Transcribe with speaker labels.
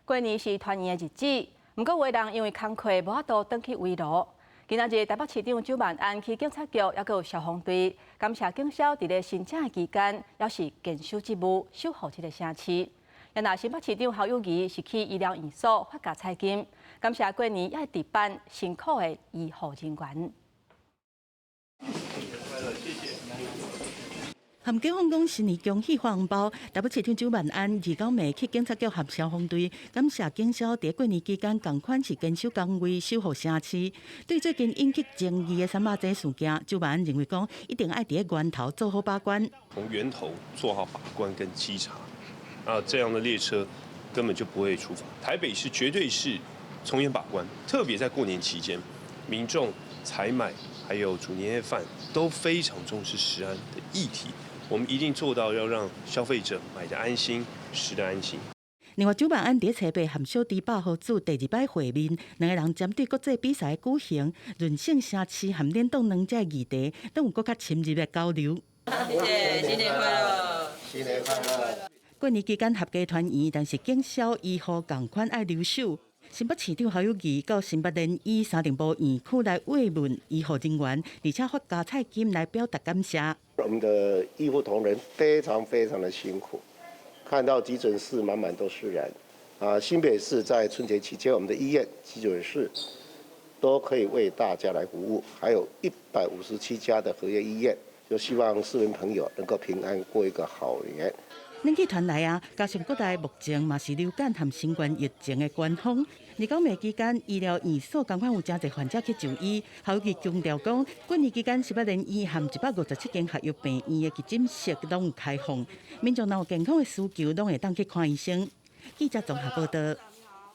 Speaker 1: 過年是團圓的日子，毋過有的人因為工課無法度轉去圍爐。今仔日台北市長蔣萬安去警察局，抑閣有消防隊，感謝警消佇咧新正的期間，猶是堅守職務，守護這个城市。若新北市長侯友宜是去醫療院所發夾彩金，感謝過年猶會值班辛苦的醫護人員。
Speaker 2: 謝謝。
Speaker 3: 含警方講新年恭喜發紅包，台北市長蔣萬安29暝去警察局和消防隊，感謝警消佇過年期間仝款是堅守崗位，守護城市。對最近引起爭議的三馬仔事件，蔣萬安認為講一定愛佇源頭做好把關。
Speaker 2: 從源頭做好把關跟稽查，啊，這樣的列車根本就不會出發。台北市絕對是從嚴把關，特別在過年期間，民眾採買還有煮年夜飯都非常重視食安的議題。我們一定做到要讓消費者買得安心，食得安心。
Speaker 3: 另外，蔣萬安佇初八和小豬百合子第二擺會面，兩个人針對國際比賽舉行、潤性城市和冷凍兩者議題，攏有閣較深入的交流。
Speaker 4: 謝謝，新年快樂！
Speaker 5: 新年快樂！
Speaker 3: 過年期間合家團圓，但是警消醫護仝款愛留守。新北市長侯友宜到新北聯醫三重埔院區來慰問醫護人員，而且發加菜金來表達感謝。
Speaker 5: 我們的醫護同仁非常非常的辛苦，看到急診室滿滿都是人。啊，新北市在春節期間，我們的醫院急診室都可以為大家來服務，還有157家的合約醫院，就希望市民朋友能夠平安過一個好年。
Speaker 3: 冷氣團來啊，加上國內目前嘛是流感和新冠疫情的高峰。29暝期間，醫療院所仝款有誠濟患者去就醫。侯友宜強調講，過年期間新北聯醫和157間合約病院的急診室攏有開放，民眾若有健康的需求，攏會當去看醫生。記者綜合報道。